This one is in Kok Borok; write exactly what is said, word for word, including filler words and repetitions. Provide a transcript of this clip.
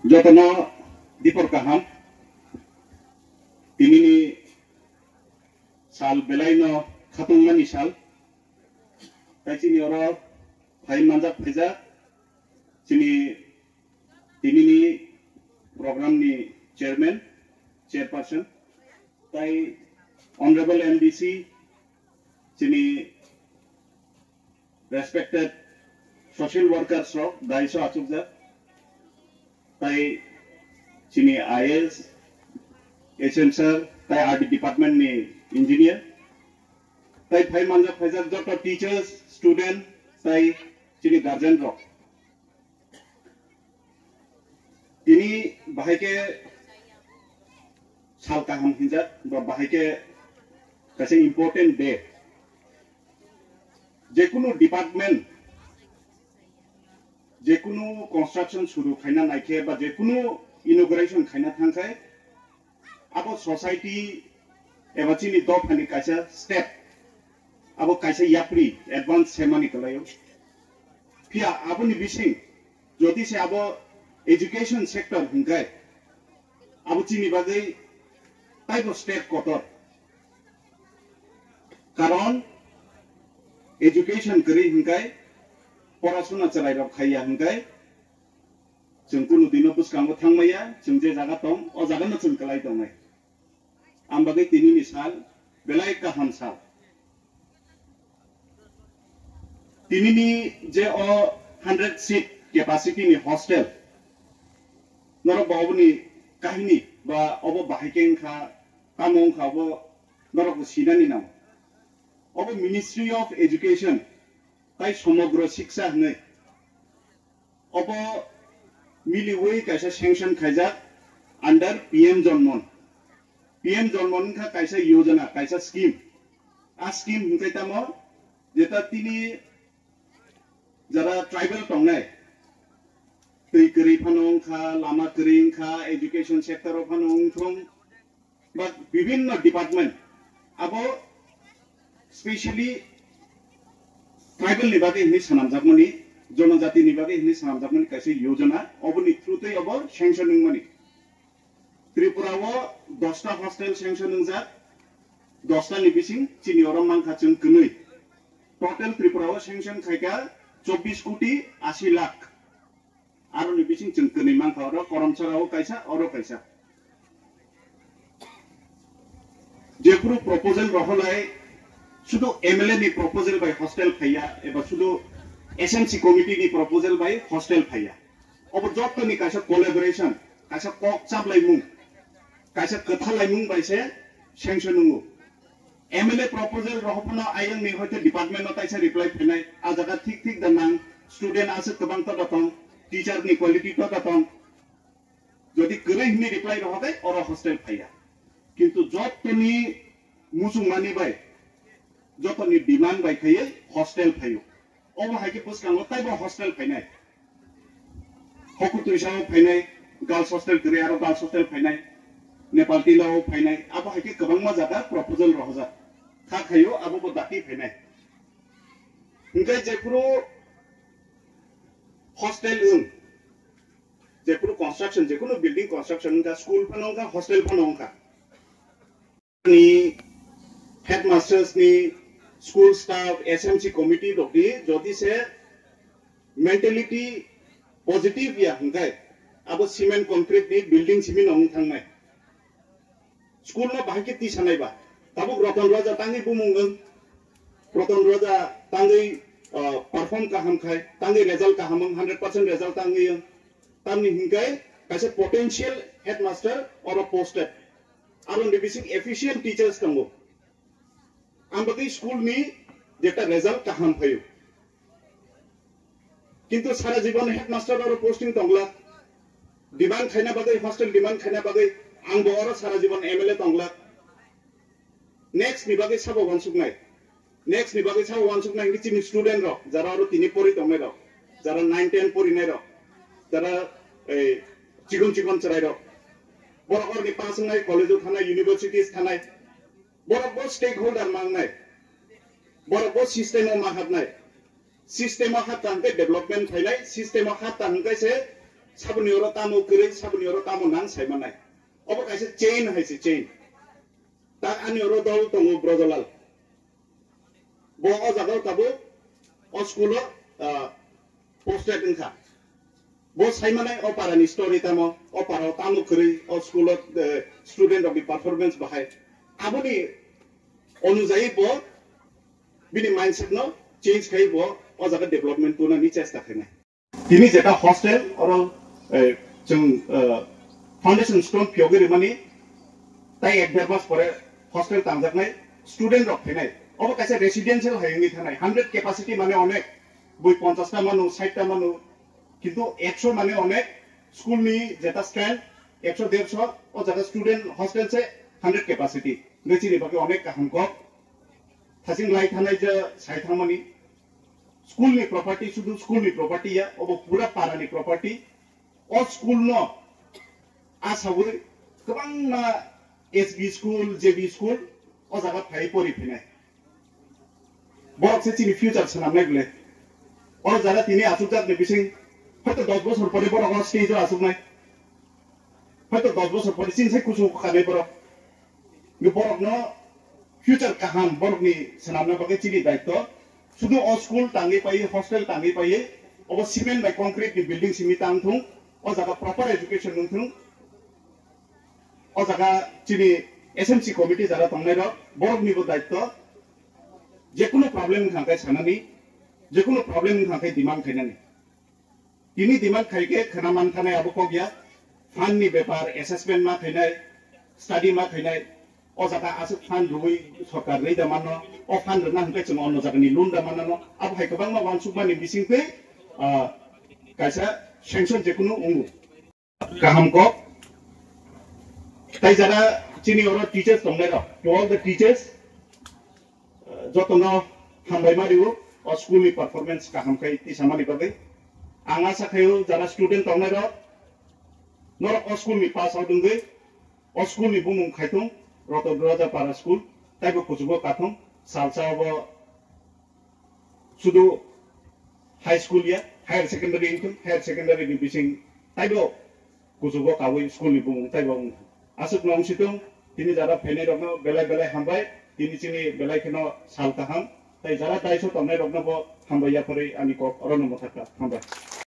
Jotono dipor kaham, tinini sal belaino khatungmani sal, tai chini oro phai manjak phaijak chini tinini program ni chairman, chairperson, tai honorable M D C, chini respected social workers rok daiso achukjak, tai chini I A S, H M sir, tai R D department ni engineer, tai phai manjak phaijak joto teachers, student, tai chini guardian rok. Tini bahai khe sal kaham hinjak ba bahai khe kaisa important day. Jekunu department, jekunu construction suru khaina naikhe ba jekunu inauguration khaina thangkhai, abo society eba chini dophani kaisa step, abo kaisa yapri advance semani kwlaio. Phiya aboni bising jodi se abo education sector hingkhai, abo chini bagwi taibo step kotor. Karon education kwrwi hingkhai, porasuna chwrairok khaiya hingkhai, chwng kunu dino bwskango thangmaya, chwng je jaga tong, o jagano chwng kwlai tongnai. Ang bagwi tinini sal belai kaham sal. Tinini je o hundred seat capacity ni hostel, norok bo oboni kahini ba obo bahai khe wngkha, tamo wngkha obo norok bo sinani nango. Obo Ministry of Education tai Somogro Shiksha hwnwi. Obo miliwi kaisa sanction khaijak under P M Janman. P M Janman wngkha kaisa yojana, kaisa scheme. A scheme hwnkhe tamo jeta tini jara tribal tongnai, twi kwrwi phano wngkha, lama kwrwi wngkha, education sector o phano wngthong, ba bibinno department abo specially tribal ni bagwi hinwi swnamjakmani, jonojati ni bagwi hinwi swnamjakmani kaisa yojana, oboni through twi obo sanction wngmani. Tripura o dosta hostel sanction wngjak, dosta ni bising chini oro mankha chwng kwnwi. Total Tripura o sanction khaikha chobbish koti ashi lakh. Aroni bising chwng kwnwi mankha, oro Karamchara o kaisa, oro kaisa. Jephuru proposal rohorlai, sudu M L A ni proposal bai hostel phaiya, eba sudu S M C committee ni proposal bai hostel phaiya. Obo jottoni kaisa collaboration, kaisa kok chaplaimung, kaisa kwthalaimung bai se sanction wngo. M L A proposal rohorphano ayang ni hoite department no taisa reply phainai, a jaga thik thik da nang, student aswk kwbang to da tong, teacher ni quality to da tong. Jodi kwrwi hwnwi reply rohorkhe oro hostel phaiya. Kintu jottoni muchungmani bai, jottoni demand bai khaiwi hostel phaio. Obo hai khe bwskango taibo hostel phainai. Hokutwi sao phainai, girls hostel kwrwi aro girls hostel phainai, Nepal Tila o phainai, abo hai khe kwbangma jaga proposal rohorjak. Kha khaio abo bo dati phainai. Hinkhe jephuru hostel wng, jephuru construction, jekunu building construction wngkha, school phano wngkha, hostel phano wngkha. Ni headmasters ni, school staff, S M C committee rok ni jodi se mentality positive ya hwnkhe abo cement concrete ni building simi no wng thangnai. School no bahai khe tisanai ba. Tabuk Roton Raja tangwi bumung wng. Roton Raja tangwi, uh, perform kaham khai, tangwi result kaham wng, hundred percent result tangwi wng. Tamni hwnkhe kaisa potential headmaster oro posted. Aroni bising efficient teachers tongo. Ang bagwi school ni jeta result kaham phaio. Kintu sara jibon headmaster oro posting tongla. Demand khaina bagwi, hostel demand khaina bagwi ang bo oro sara jibon M L A tongla. Next ni bagwi sabo wansuknai. Next ni bagwi sabo wansuknai hwnwi chini student rok, jara oro tini pori tongnai rok, jara nine ten porinai rok, jara, eh, chikon chikon chwrai rok. Borok oroni pass wngnai, college o thanai, universities thanai. Borok bo stakeholder mangnai. Borok bo system o ma hapnai. System o hapta hwnkhe development phainai, system o hapta hwnkhe se Saboni oro tamo kwrwi, saboni oro tamo nang sai manai. Obo kaisa chain hai se chain. Ta ani oro dol tongo Brojolal. Bo o jaga o tabuk o school o, ah, posted wngkha. Bo sai manai o para ni story tamo, o para o tamo kwrwi, o school o, eh, student rok ni performance bahai. Aboni onujayi bo bini mindset no change khai bo o jaga development tuna ni chesta khainai. Tini jeta hostel oro, eh, chwng, eh, foundation stone phiyogwi rimani tai ek der mas pore hostel tangjaknai student rok phainai. Obo kaisa residential hai wngwi thanai. Hundred capacity mane onek, bui ponchash ta manu, sait ta manu, kintu ekso mane onek school ni jeta stand, ekso derso o jaga student hostel se hundred capacity. Ngai chini bagwi onek kaham kok. Thasing lai thanai je sai thangmani. School ni property, sudu school ni property ya, obo pura para ni property. O school no asawui kwbangma S B school, J B school, o jaga phai pori phinai. Borok se chini future swnamnai bwle. O jaga tini achukjak ni bising, hoito dos bosor pore borok o stage o achuknai. Hoito dos bosor pore chini sai kuchung kanai borok. Borokno future kaham borokni swnamna bagwi chini daitto. Sudu o school tangwi paiwi, hostel tangwi paiwi, obo cement bai concrete ni building simi tang thung, o jaga proper education nung thung. O jaga chini S M C committee jara tongnai rok, borokni bo daitto. Jekunu problem wngkha khe sanani, jekunu problem wngkha khe demand khainani. Tini demand khai khe khwna man thanai abo kok ya. Fund ni bepar, assessment ma khainai, study ma khainai, o jaga aswk fund rwui sorkar rwi da mano, o fund rwna hwnkhe chwng ono jaga ni loan da manano, abo hai kwbangma uansukmani bising twi, ah, kaisa sanction jekunu wngo. Kaham kok. Tai jara chini oro teachers tongnai rok, to all the teachers, jotono hambai ma rio, o school ni performance kaham khai tisa mani bagwi. Ang asa khaio jara student tongnai rok, norok o school ni pass out wngwi, o school ni bumung khaitung, Roto Raja Para school, taibo kuchugo kathung, salsa obo sudu high school ya, higher secondary wngthung, higher secondary ni bising taibo kuchugo kawi school ni bumung taibo wngthung. Aswk no wngsitung, tini jara phainai rokno belai belai hambai, tini chini belai kheno sal kaham, tai jara daiso tongnai rokno bo hambai yaphari ani kok orono mwthakha, hambai.